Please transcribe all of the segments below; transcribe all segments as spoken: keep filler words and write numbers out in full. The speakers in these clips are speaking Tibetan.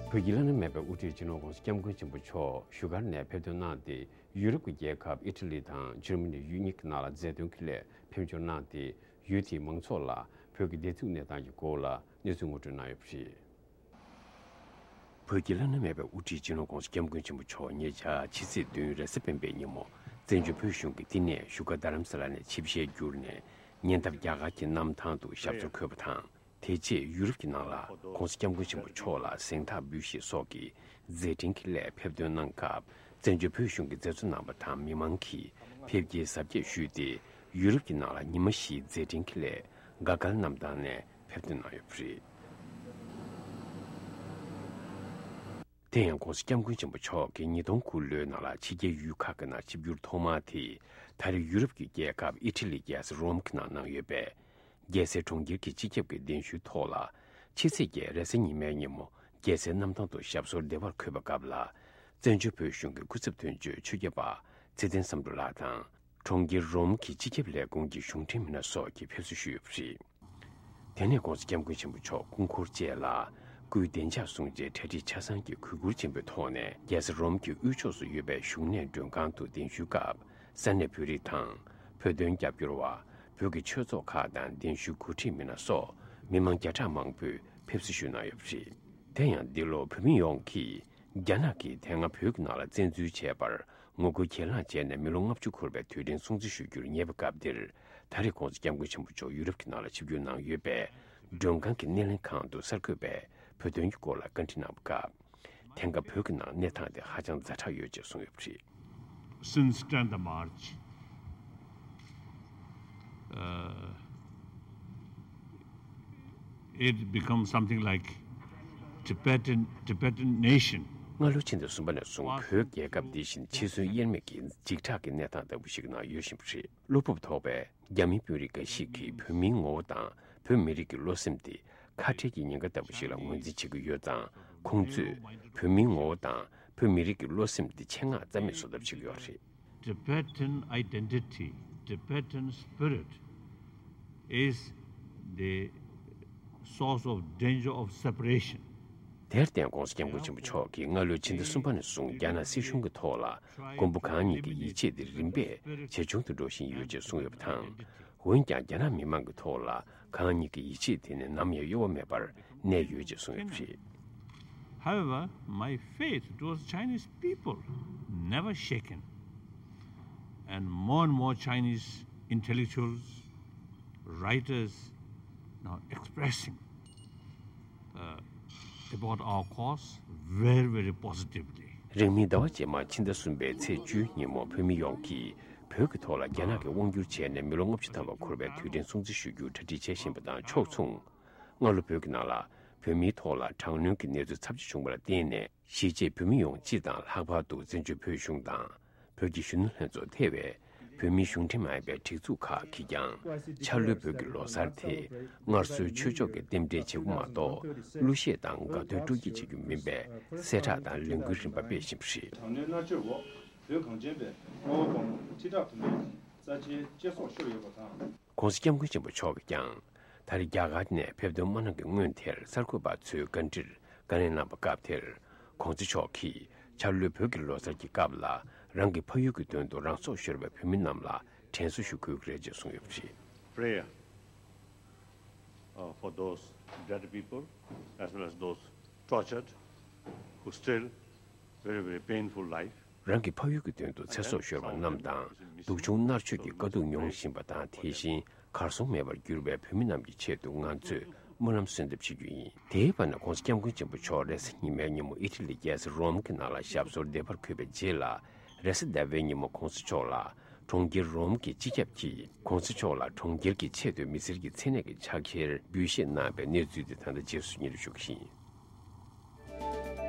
བོད་ཀྱི་བླ་ན་མེད་པའི་དབུ་ཁྲིད་སྤྱི་ནོར་༸གོང་ས་༸སྐྱབས་མགོན་ཆེན་པོ་མཆོག་བཞུགས་སྒར་ནས་ཕེབས་ཐོན་གནང་སྟེ། ཡུ་རོབ་ཀྱི་རྒྱལ་ཁབ་ཨི་ཊ་ལི་དང་འཇར་མ་ནི་ཡུལ་གཉིས་ཀྱི་ནང་ལ་མཛད་དོན་གྱི་སླད་ཕེབས་འབྱོར་གནང་སྟེ། ཡུལ་དེའི་མང་ཚོགས་ལ་བོད་ཀྱི་བདེ་སྡུག་གནས་སྟངས་ཀྱི་སྐོར་ལ་གནས་ཚུལ་ངོ་སྤྲོད་གནང་ཡོད་པ་རེད། བོད་ཀྱི་བླ་ན་མེད་པའི་དབུ་ཁྲིད་སྤྱི་ནོར་༸གོང་ས་༸སྐྱབས་མགོན་ཆེན་པོ་མཆོག་ཉེ་ཆར་ཕྱི་ཚེས་བདུན་རེས་གཟའ་སྤེན་པའི་ཉིན་མོ། བཙན་བྱོལ་བོད་གཞུང་གི་བསྟི་གནས་བཞུགས་སྒར་རྡ་རམ་ས་ལ་ནས་ཆིབས་ཞལ་བསྒྱུར་ནས། ཉེ་འདབས་རྒྱ་གར་གྱི་གནམ་ཐང་དུ་ཞབས་སོར་འཁོད་པ་དང་། དེ་རྗེས་ཡུ་རོབ་ཀྱི་ནང་ལ་༸གོང་ས་༸སྐྱབས་མགོན་ཆེན་པོ་མཆོག་ལ་གཟེངས་རྟགས་འབུལ་བཞེས་སོགས་ཀྱི་མཛད་འཕྲིན་གྱི་སླད་ཕེབས་ཐོན་གནང་སྐབས། བཙན་བྱོལ་བོད་གཞུང་གི་མཛད་གཙོ་རྣམ་པ་དང་མི་མང་གིས་ཕེབས་སྐྱེལ་གཟབ་རྒྱས་ཞུས་ཏེ། ཡུ་རོབ་ཀྱི་ནང་ལ་ཉི་མ་བཞིའི་མཛད་འཕྲིན་གྱི་སླད་དགའ་དགའ་གནམ་ཐང་ནས་ཕེབས་ཐོན་གནང་ཡོད་པ་རེད། དེ་ཡང་༸གོང་ས་༸སྐྱབས་མགོན་ཆེན་པོ་མཆོག་གིས་ཉིས་སྟོང་དགུ་ལོའི་ནང་ལ་ཕྱི་རྒྱལ་ཡུལ་ཁག་གི་ནང་ཆིབས་བསྒྱུར་ཐོག་མ་དེ་ད་རེས་ཡུ་རོབ་ཀྱི་རྒྱལ་ཁབ་ཨི་ཊ་ལི་རྒྱལ་ས་རོམ་གྱི་ནང་གནང་ཡོད་པས། རྒྱལ་སའི་གྲོང་ཁྱེར་གྱི་སྤྱི་ཁྱབ་ཀྱི་གདན་ཞུའི་ཐོག་ལ། ཕྱི་ཚེས་བརྒྱད་རེས་གཟའ་ཉི་མའི་ཉིན་མོ་རྒྱལ་སའི་གནམ་ཐང་དུ་ཞབས་སོར་བདེ་བར་འཁོད་པའི་སྐབས་ལ། བཙན་བྱོལ་བོད་གཞུང་གི་སྐུ་ཚབ་དོན་གཅོད་ཆོས་རྒྱལ་འཕགས་ཚེ་བརྟན་བསམ་གྲུབ་ལགས་དང་། གྲོང་ཁྱེར་རོམ་གྱི་སྤྱི་ཁྱབ་ལས་ཁུངས་ཀྱི་གཞུང་འབྲེལ་མི་སྣ་སོགས་ཀྱིས་ཕེབས་བསུ་ཞུས་ཡོད་པ་རེད། དེ་ནས་༸གོང་ས་༸སྐྱབས་མགོན་ཆེན་པོ་མཆོག་སྐུ་འཁོར་བཅས་ལ་སྐུའི་བདེ་འཇགས་སྲུང་བྱའི་གྲ་སྒྲིག་ཆ་ཚང་གི་གུས་བཀུར་ཆེན་པོའི་ཐོག་ནས། རྒྱལ་ས་རོམ་གྱི་དབུས་ཕྱོགས་སུ་ཡོད་པའི་བཞུགས་གནས་མགྲོན་ཁང་དུ་གདན་ཞུའི་སྐབས། ས་གནས་བོད་རིགས་དང་། བོད་དོན་རྒྱབ་སྐྱོར་བ། བོད་ཀྱི་ཆོས་ཚོགས་ཁག་དང་གདན་ཞུའི་འགོ་ཁྲིད་མི་སྣ་སོགས་མི་མང་བརྒྱ་ཕྲག་མང་པོས་ཕེབས་བསུ་ཞུས་གནང་ཡོད་པ་རེད། དེ་ཡང་འདི་ལོ་བོད་མི་ཡོངས་ཀྱིས་རྒྱ་ནག་གིས་དེ་སྔ་བོད་ཀྱི་ནང་ལ་བཙན་འཛུལ་བྱས་པར་ངོ་རྒོལ་གྱེན་ལངས་བྱས་ནས་མི་ལོ་ལྔ་བཅུ་འཁོར་བའི་དུས་དྲན་སྲུང་བརྩི་ཞུ་རྒྱུར་ཉེ་བའི་སྐབས་འདིར། ད་རེས་༸གོང་ས་༸སྐྱབས་མགོན་ཆེན་པོ་མཆོག་ཡུ་རོབ་ཀྱི་ནང་ལ་ཆིབས་བསྒྱུར་གནང་ཡོད་པས། མགྲོན་ཁང་གི་སྣེ་ལེན་ཁང་དུ་གསར་འགོད་པས་བོད་དོན་གྱི་སྐོར་ལ་བཀའ་འདྲི་གནང་བའི་སྐབས། དེང་སྐབས་བོད་ཀྱི་ནང་གནས་སྟངས་དེ་ཧ་ཅང་ཛ་དྲག་ཡོད་ཅེས་གསུངས་ཡོད་པ་རེད། Since tenth March, uh, it becomes something like Tibetan, Tibetan nation. སྔ་ལོ་ཕྱི་ཟླ་གསུམ་པ་ནས་བཟུང་བོད་རྒྱལ་ཁབ་འདི་བཞིན་འཆི་གསོན་དབྱེར་མེད་ཀྱི་འཇིགས་སྐྲག་གི་གནས་སྟངས་ལྟ་བུ་ཞིག་ནང་ཡོད་བཞིན་པ་རེད། བློ་སྤོབས་ཐོགས་པའི་རྒྱ་མི་དཔོན་རིགས་འགའ་ཞིག་གིས་བོད་མིའི་ངོ་བོ་དང་བོད་མི་རིགས་ཀྱི་བློ་སེམས་དེ་ཁ་བྲལ་གྱི་ཉེན་ཁ་ལྟ་བུ་ཞིག་ལ་ངོས་འཛིན་བྱེད་ཀྱི་ཡོད་ཙང་། ཁོང་ཚོས་བོད་མིའི་ངོ་བོ་དང་བོད་མི་རིགས་ཀྱི་བློ་སེམས་དེ་ཆེད་མངགས་རྩ་མེད་བཟོ་ཐབས་བྱེད་ཀྱི་ཡོད་རེད། Tibetan identity, Tibetan spirit is the source of danger of separation. དེར་བརྟེན་༸གོང་ས་༸སྐྱབས་མགོན་ཆེན་པོ་མཆོག་གིས་སྔ་ལོའི་ཕྱི་ཟླ་གསུམ་པ་ནས་བཟུང་རྒྱ་ནག་སྲིད་གཞུང་གི་ཐོག་ལ་མགོན་པོ་གང་ཉིད་ཀྱི་ཡིད་ཆེས་དེ་རིམ་པས་ཇེ་ཆུང་དུ་འགྲོ་བཞིན་ཡོད་ཅེས་གསུངས་ཡོད་པ་དང་། འོན་ཀྱང་རྒྱ་ནག་མི་མང་གི་ཐོག་ལ་གང་ཉིད་ཀྱི་ཡིད་ཆེས་དེ་ནི་ནམ་ཡང་གཡོ་བ་མེད་པར་གནས་ཡོད་ཅེས་གསུངས་ཡོད་པ་རེད། However, my faith towards Chinese people never shaken, and more and more Chinese intellectuals, writers now expressing uh, about our cause very, very positively. རིང་མིན་ཟླ་བ་རྗེས་མ་ཕྱི་ཟླ་གསུམ་པའི་ཚེས་བཅུའི་ཉིན་མོ་བོད་མི་ཡོངས་ཀྱིས་བོད་ཀྱི་ཐོག་ལ་རྒྱ་ནག་གིས་དབང་བསྒྱུར་བྱས་ནས་མི་ལོ་ལྔ་བཅུ་ཐམ་པ་འཁོར་བའི་དུས་དྲན་སྲུང་བརྩི་ཞུ་རྒྱུར་གྲ་སྒྲིག་བྱེད་བཞིན་པ་དང་ཕྱོགས་མཚུངས། སྔ་ལོ་བོད་ཀྱི་ནང་ལ་བོད་མིའི་ཐོག་ལ་དྲག་གནོན་གྱི་གནས་ཚུལ་ཚབས་ཆེ་བྱུང་བར་བརྟེན་ནས། གཞིས་བྱེས་བོད་མི་ཡོངས་སྤྱི་དང་ལྷག་པར་དུ་བཙན་བྱོལ་བོད་གཞུང་དང་། བོད་ཀྱི་གཞོན་ནུ་ལྷན་ཚོགས་ཐེ་བའི་བོད་མིའི་གཞུང་འབྲེལ་མ་ཡིན་པའི་སྒྲིག་འཛུགས་ཁག་གིས་ཀྱང་འཆར་ལོའི་བོད་ཀྱི་ལོ་གསར་དེ་སྔར་སྲོལ་ཆོས་ཕྱོགས་ཀྱི་རྟེན་འབྲེལ་བྱེད་དགོས་མ་གཏོགས། གླུ་གཞས་དང་དགའ་སྟོན་སྤྲོ་སྐྱིད་བྱེད་རྒྱུ་མིན་པའི་གསལ་བསྒྲགས་དང་ལས་འགུལ་རིམ་པ་སྤེལ་བཞིན་པ་རེད། དྲག་གནོན་མནར་གཅོད་འོག་བོད་གངས་ཅན་པའི་དམར་པོ་དཔའ་མོ་ཁྲི་ཕྲག་དུ་མའི་རྩ་ཆེའི་གཅེས་སྲོག་ཤོར་ཡོད་པ་དང་། ༸གོང་ས་༸སྐྱབས་མགོན་ཆེན་པོ་མཆོག་གིས་ཀྱང་ད་རེས་རྒྱ་གར་ནས་ཕེབས་ཐོན་མ་གནང་གི་སྔོན་དེར་གསར་འགོད་པ་ཚོའི་བཀའ་འདྲིར་བཀའ་ལན་གནང་བའི་སྐབས་དེར། ༸གོང་ས་མཆོག་གིས་འཆར་ལོའི་བོད་ཀྱི་ལོ་གསར་གྱི་སྐབས་ལ་རང་གི་ཕ་ཡུལ་གྱི་དོན་དུ་རང་སྲོག་ཤོར་བའི་བོད་མི་རྣམས་ལ་དྲན་གསོ་ཞུ་དགོས་ཀྱི་རེད་ཅེས་གསུངས་ཡོད་པ་རེད། Prayer, uh, for those dead people as well as those tortured who still very, very painful life. རང་གི་ཕ་ཡུལ་གྱི་དོན་དུ་ཚེ་སྲོག་ཤོར་བ་རྣམས་དང་། སྡུག་སྦྱོང་མནར་གཅོད་ཀྱི་དཀའ་སྡུག་མྱོང་བཞིན་པ་དང་། དེ་བཞིན་གར་སོང་མེད་པར་གྱུར་བའི་བོད་མི་རྣམས་ཀྱི་ཆེད་དུ་ང་ཚོས་སྨོན་ལམ་གསོལ་འདེབས་བྱེད་རྒྱུ་ཡིན། དེའི་བར་ན་༸གོང་ས་༸སྐྱབས་མགོན་ཆེན་པོ་མཆོག་རེས་གཟའ་ཉི་མའི་ཉིན་མོ་ཨི་ཊ་ལི་རྒྱལ་ས་རོམ་གྱི་ནང་ལ་ཞབས་སོར་བདེ་བར་འཁོད་པའི་རྗེས་ལ། རེས་གཟའ་ཟླ་བའི་ཉིན་མོ་༸གོང་ས་མཆོག་ལ་གྲོང་ཁྱེར་རོམ་གྱི་སྤྱི་ཁྱབ་ཀྱིས་༸གོང་ས་མཆོག་ལ་གྲོང་ཁྱེར་གྱི་ཆེས་མཐོའི་མི་སེར་གྱི་མཚན་གནས་ཀྱི་ཕྱག་འཁྱེར་འབུལ་བཞེས་གནང་བའི་གནས་ཚུལ་དེ་ད་ལྟ་རྗེས་སུ་སྙན་སྒྲོན་ཞུ་གི་ཡིན།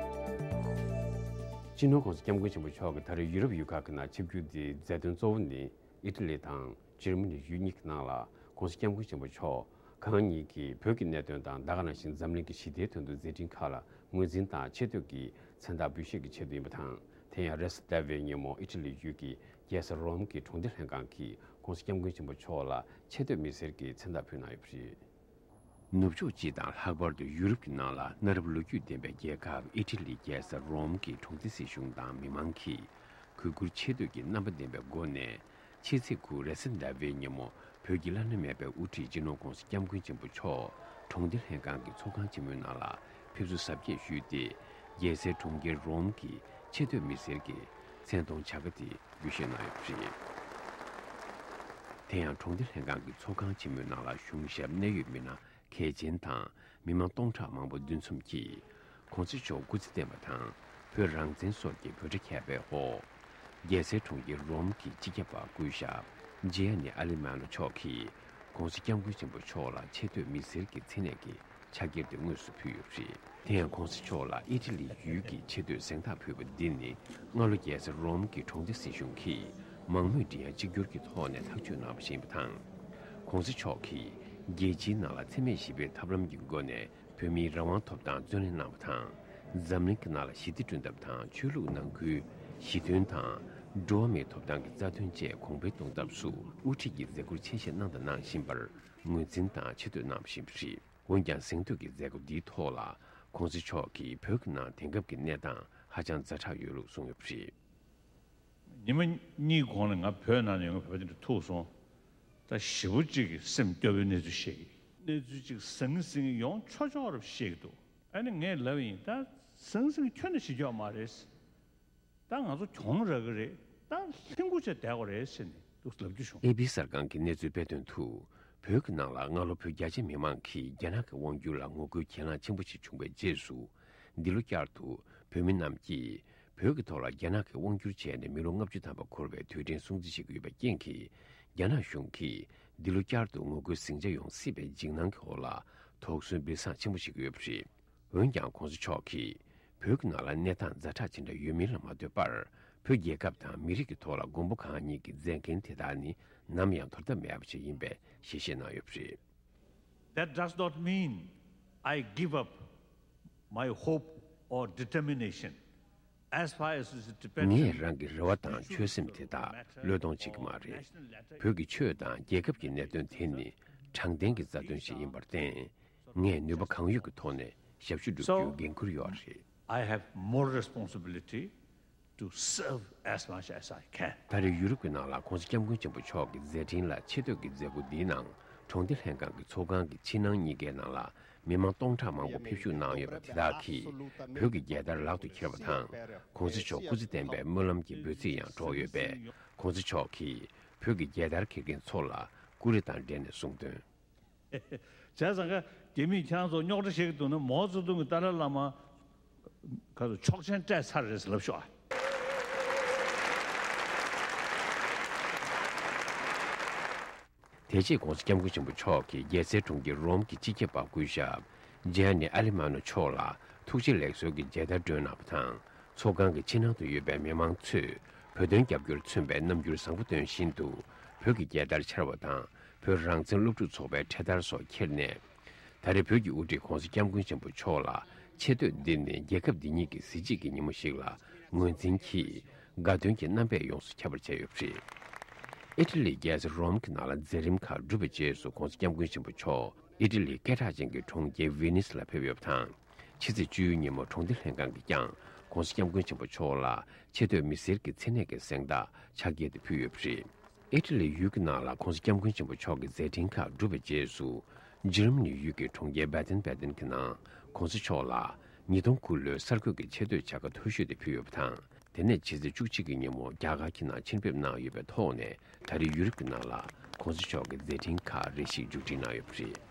སྤྱི་ནོར་༸གོང་ས་༸སྐྱབས་མགོན་ཆེན་པོ་མཆོག་གིས་ད་རེས་ཡུ་རོབ་ཡུལ་ཁག་གི་ནང་ཆིབས་བསྒྱུར་དེའི་མཛད་དོན་གཙོ་བོ་ནི་ཨི་ཊ་ལི་དང་འཇར་མ་ནི་ཡུལ་གཉིས་ཀྱི་ནང་ལ་༸གོང་ས་༸སྐྱབས་མགོན་ཆེན་པོ་མཆོག་གང་ཉིད་ཀྱིས་བོད་ཀྱི་གནད་དོན་དང་ད་ག་ནང་བཞིན་འཛམ་གླིང་གི་ཞི་བདེའི་དོན་དུ་མཛད་འཕྲིན་ཁག་ལ་ངོས་འཛིན་དང་ཆེ་བསྟོད་ཀྱི་མཚན་རྟགས་འབུལ་བཞེས་ཀྱི་ཆེད་དུ་ཡིན་པ་དང་། དེ་ཡང་རེས་གཟའ་ཟླ་བའི་ཉིན་མོ་ཨི་ཊ་ལི་ཡུལ་གྱི་རྒྱལ་ས་རོམ་གྱི་གྲོང་སྡེ་ལྷན་ཁང་གིས་༸གོང་ས་༸སྐྱབས་མགོན་ཆེན་པོ་མཆོག་ལ་ཆེ་བསྟོད་མི་སེར་གྱི་མཚན་རྟགས་ཕུལ་གནང་ཡོད་པ་རེད། ནུབ་ཕྱོགས་སྤྱི་དང་ལྷག་པར་དུ་ཡུ་རོབ་ཀྱི་ནང་ལ་གནའ་རབས་ལོ་རྒྱུས་ལྡན་པའི་རྒྱལ་ཁབ་ཨི་ཊ་ལིའི་རྒྱལ་ས་རོམ་གྱི་གྲོང་སྡེ་སྲིད་གཞུང་དང་མི་མང་གིས་གུས་བཀུར་ཆེ་བསྟོད་ཀྱི་རྣམ་པ་ལྡན་པའི་སྒོ་ནས་ཕྱི་ཚེས་དགུ་རེས་གཟའ་ཟླ་བའི་ཉིན་མོ་བོད་ཀྱི་བླ་ན་མེད་པའི་དབུ་ཁྲིད་སྤྱི་ནོར་༧གོང་ས་༧སྐྱབས་མགོན་ཆེན་པོ་མཆོག་གྲོང་སྡེ་ལྷན་ཁང་གི་ཚོགས་ཁང་ཆེན་མོའི་ནང་ལ་ཕེབས་བསུ་གཟབ་རྒྱས་ཞུས་ཏེ། རྒྱལ་སའི་གྲོང་ཁྱེར་རོམ་གྱི་ཆེ་བསྟོད་མི་སེར་གྱི་མཚན་མཐོང་བྱ་དགའ་དེ་འབུལ་བཞེས་གནང་ཡོད་པ་རེད། དེ་ཡང་གྲོང་སྡེ་ལྷན་ཁང་གི་ཚོགས་ཁང་ཆེན་མོའི་ནང་ལ་གཞུང་ཞབས་གནད་ཡོད་མི་སྣ་གལ་ཆེན་དང་མི་མང་སྟོང་ཕྲག་མང་པོ་འདུ་འཛོམས་ཀྱིས་༧གོང་ས་མཆོག་སྐུ་ཚེ་བརྟན་པ་དང་བོད་རང་བཙན་སོགས་ཀྱི་འབོད་སྒྲ་ཁྱབ་པའི་འོག་རྒྱལ་སའི་གྲོང་ཁྱེར་རོམ་གྱི་སྤྱི་ཁྱབ་པ་སྐུ་ཞབས་ཇི་ཡ་ནི་ཨ་ལི་མ་ནོ་མཆོག་གིས་༧གོང་ས་༧སྐྱབས་མགོན་ཆེན་པོ་མཆོག་ལ་ཆེ་བསྟོད་མི་སེར་གྱི་མཚན་གནས་ཀྱི་ཕྱག་འཁྱེར་དེ་དངོས་སུ་ཕུལ་ཡོད་པ་རེད། དེ་ཡང་༧གོང་ས་མཆོག་ལ་ཨི་ཊ་ལི་ཡུལ་གྱི་ཆེ་བསྟོད་གཟེངས་རྟགས་ཕུལ་བ་འདི་ནི་སྔ་ལོ་རྒྱལ་ས་རོམ་གྱི་གྲོང་སྡེ་སྲིད་གཞུང་གིས་མང་མོས་མགྲིན་དབྱངས་གཅིག་གྱུར་གྱི་ཐོག་ནས་ཐག་གཅོད་གནང་བ་ཞིག་ཡིན་པ་དང་། ༧གོང་ས་མཆོག་གིས་རྒྱལ་སྤྱིའི་ནང་ལ་འཚེ་མེད་ཞི་བའི་ཐབས་ལམ་གྱི་སྒོ་ནས་བོད་མིའི་རང་དབང་ཐོབ་ཐང་བརྩོན་ལེན་གནང་བ་དང་། འཛམ་གླིང་གི་ནང་ལ་ཞི་བདེ་བསྐྲུན་ཐབས་དང་ཆོས་ལུགས་ནང་ཁུལ་ཞི་མཐུན་དང་འགྲོ་བ་མིའི་ཐོབ་ཐང་གི་རྩ་དོན་བཅས་གོང་འཕེལ་གཏོང་ཐབས་སུ་དབུ་ཁྲིད་ཀྱིས་མཛད་ཁུར་ཆེ་བཞེས་གནང་དང་གནང་བཞིན་པར་ངོས་འཛིན་དང་ཆེ་བསྟོད་གནང་བཞིན་པ་རེད། འོན་ཀྱང་གཟེངས་བསྟོད་ཀྱི་མཛད་སྒོ་འདིའི་ཐོག་ལ་༧གོང་ས་མཆོག་གིས་བོད་ཀྱི་ནང་དེང་སྐབས་ཀྱི་གནས་སྟངས་ཧ་ཅང་ཛ་དྲག་ཡོད་ལུགས་གསུངས་ཡོད་པ་རེད། ཉི་མ་གཉིས་གོང་ལ་ང་བོད་ནང་ནས་ཡོང་བའི་བོད་པ་དེ་འདྲ་ཐུག་སོང་། ད་ཞེ་པོ་ཅིག་གི་སེམས་སྐྱོ་བོའི་གནས་ཚུལ་ཤེས་ཀྱི། གནས་ཚུལ་ཅིག་ཟང་ཟིང་ཡོང་ཆོག་ཆོག་རབས་ཤེས་ཀྱི་འདུག་ཨ་ནི་ངས་ལབ་ཡིན། ད་ཟང་ཟིང་ཁྱོན་ནས་ཞིག་ཡོད་མ་རེད། ད་ང་ཚོ་གྱོང་རག་གི་རེད། ད་ལྷིང་པོ་བྱས་བསྡད་དགོས་རེད་ཟེར་ནས་འདུག་ལབ་རྒྱུ་བྱུང་། ཨེ་པི་གསར་ཁང་གི་གནས་ཚུལ་སྤེལ་དོན་དུ། བོད་ཀྱི་ནང་ལ་སྔ་ལོ་བོད་རྒྱ་ཆེ་མི་མང་གིས་རྒྱ་ནག་གི་དབང་སྒྱུར་ལ་ངོ་རྒོལ་གྱེན་ལངས་ཆེན་པོ་ཞིག་བྱུང་བའི་རྗེས་སུ། འདི་ལོ་བསྐྱར་དུ་བོད་མི་རྣམས་ཀྱིས་བོད་ཀྱི་ཐོག་ལ་རྒྱ་ནག་གིས་དབང་སྒྱུར་བྱས་ནས་མི་ལོ་ལྔ་བཅུ་ཐམ་པ་འཁོར་བའི་དུས་དྲན་སྲུང་བརྩི་བྱེད་ཀྱི་ཡོད་པའི་རྐྱེན་གྱིས། རྒྱ་ནག་གཞུང་གིས་འདི་ལོ་བསྐྱར་དུ་ངོ་རྒོལ་ཟིང་ཆ་ཡོང་སྲིད་པའི་འཇིགས་སྣང་གི་འོག་ལ་དོགས་ཟོན་སྦས་གསང་ཆེན་པོ་བྱེད་ཀྱི་ཡོད་པ་རེད། འོན་ཀྱང་༧གོང་ས་མཆོག་གིས་བོད་ཀྱི་ནང་ལ་གནས་སྟངས་ཛ་དྲག་ཅི་འདྲ་ཡོད་མིན་ལ་མ་ལྟོས་པར། བོད་རྒྱལ་ཁབ་དང་མི་རིགས་ཀྱི་ཐོག་ལ་མགོན་པོ་གང་ཉིད་ཀྱི་མཛད་འགན་དེ་དག་ནི་ནམ་ཡང་དོར་ཐབས་མེད་པ་ཞིག་ཡིན་པའི་ཞལ་བཞེས་གནང་ཡོད་པ་རེད། That does not mean I give up my hope or determination. As far as it is dependent, ངས་རང་གི་རེ་བ་དང་ཆོད་སེམས་དེ་དག་བློས་གཏོང་བྱེད་ཀྱི་མ་རེད། བོད་ཀྱི་ཆོས་དང་རྒྱལ་ཁབ་ཀྱི་གནད་དོན་དེ་ནི་དྲང་བདེན་གྱི་རྩ་དོན་ཞིག་ཡིན་པར་བརྟེན། ངས་ནུས་པ་གང་ཡོད་ཀྱི་ཐོག་ནས་ཞབས་ཞུ་བསྒྲུབ་རྒྱུའི་འགན་འཁུར་ཡོད་རེད། I have more responsibility to serve as much as I can. ད་རེས་ཡུ་རོབ་ཀྱི་ནང་ལ་༧གོང་ས་༧སྐྱབས་མགོན་ཆེན་པོ་མཆོག་གི་མཛད་འཕྲིན་ལ་ཆེ་བསྟོད་ཀྱི་མཛད་སྒོ་འདིའི་ནང་གྲོང་སྡེ་ལྷན་ཁང་གི་ཚོགས་ཁང་གི་ཕྱི་ནང་གཉིས་ཀའི་ནང་ལ་མི་མང་སྟོང་ཕྲག་མང་པོ་ཕེབས་ཞུགས་གནང་ཡོད་པ་དེ་དག་གིས་བོད་ཀྱི་རྒྱལ་དར་ལག་ཏུ་འཁྱེར་བ་དང་༧གོང་ས་མཆོག་སྐུ་ཚེ་བརྟན་པའི་སྨོན་ལམ་གྱི་འབོད་ཚིག་ཡང་སྒྲོག་ཡོད་པས། ༧གོང་ས་མཆོག་གིས་བོད་ཀྱི་རྒྱལ་དར་འཁྱེར་མཁན་ཚོ་ལ་ཀུ་རེ་དང་འབྲེལ་ནས་གསུངས་དོན། བྱས་ཙང་ཀ་རྒྱ་མིས་ཁྱེད་རང་ཚོ་རྙོག་དྲ་བཤད་ཀྱི་འདུག་ན། མའོ་ཙེ་ཏུང་གི་ཏཱ་ལའི་བླ་མ་ག་ཚོད་ཆོག་མཆན་སྤྲད་ཚར་རེད་ཟེར་ལབ་ཤོག་ཨ། དེ་རྗེས་༧གོང་ས་༧སྐྱབས་མགོན་ཆེན་པོ་མཆོག་གིས་རྒྱལ་སའི་གྲོང་ཁྱེར་རོམ་གྱི་སྤྱི་ཁྱབ་པ་སྐུ་ཞབས་ཇི་ཡ་ནི་ཨ་ལི་མ་ནོ་མཆོག་ལ་ཐུགས་རྗེ་ལེགས་གསོལ་གྱི་མཇལ་དར་སྒྲོན་གནང་བ་དང་། ཚོགས་ཁང་གི་ཕྱི་ནང་དུ་ཡོད་པའི་མི་མང་ཚོས་བོད་དོན་རྒྱབ་སྐྱོར་མཚོན་པའི་རྣམ་འགྱུར་བཟང་པོ་སྟོན་བཞིན་དུ་བོད་ཀྱི་རྒྱལ་དར་འཕྱར་བ་དང་། བོད་རང་བཙན་སློབ་ཕྲུག་ཚོགས་པའི་འཕྲེད་དར་སོགས་འཁྱེར་ནས། ད་རེས་བོད་ཀྱི་དབུ་ཁྲིད་༧གོང་ས་༧སྐྱབས་མགོན་ཆེན་པོ་མཆོག་ལ་ཆེ་བསྟོད་འདི་ནི་རྒྱལ་ཁབ་འདི་ཉིད་ཀྱི་གཟི་བརྗིད་ཀྱི་ཉིན་མོ་ཞིག་ལ་ངོས་འཛིན་གྱིས་དགའ་སྟོན་གྱི་རྣམ་པས་ཡོངས་སུ་ཁྱབ་པར་བྱས་ཡོད་པ་རེད། ཨི་ཊ་ལིའི་རྒྱལ་ས་རོམ་གྱི་ནང་ལ་མཛད་རིམ་ཁག་གྲུབ་པའི་རྗེས་སུ་༧གོང་ས་༧སྐྱབས་མགོན་ཆེན་པོ་མཆོག་ཨི་ཊ་ལིའི་སྐད་གྲགས་ཅན་གྱི་གྲོང་ཁྱེར་ཝི་ནིས་ལ་ཕེབས་ཡོད་པ་དང་། ཕྱི་ཚེས་བཅུའི་ཉིན་མོ་གྲོང་སྡེ་ལྷན་ཁང་གིས་ཀྱང་༧གོང་ས་༧སྐྱབས་མགོན་ཆེན་པོ་མཆོག་ལ་ཆེ་བསྟོད་མི་སེར་གྱི་མཚན་གནས་ཀྱི་གཟེངས་རྟགས་ཕྱག་འཁྱེར་དེ་ཕུལ་ཡོད་པ་རེད། ཨི་ཊ་ལི་ཡུལ་གྱི་ནང་ལ་༧གོང་ས་༧སྐྱབས་མགོན་ཆེན་པོ་མཆོག་གི་མཛད་འཕྲིན་ཁག་གྲུབ་པའི་རྗེས་སུ། འཇར་མ་ནི་ཡུལ་གྱི་གྲོང་ཁྱེར་བྷ་ཏན་བྷ་ཏན་གྱི་ནང་༧གོང་ས་མཆོག་ལ་ཉིས་སྟོང་དགུ་ལོའི་གསར་འགོད་ཀྱི་ཆེ་བསྟོད་བྱ་དགའ་མཐོ་ཤོས་དེ་ཕུལ་ཡོད་པ་དང་། དེ་ནས་ཕྱི་ཚེས་བཅུ་གཅིག་གི་ཉིན་མོ་རྒྱ་གར་གྱི་ནང་ཕྱིར་ཕེབས་གནང་ཡོད་པའི་ཐོག་ནས། ད་རེས་ཡུ་རོབ་ཀྱི་ནང་ལ་༧གོང་ས་མཆོག་གི་མཛད་འཕྲིན་ཁག་རེ་ཞིག་མཇུག་སྒྲིལ་གནང་ཡོད་པ་རེད།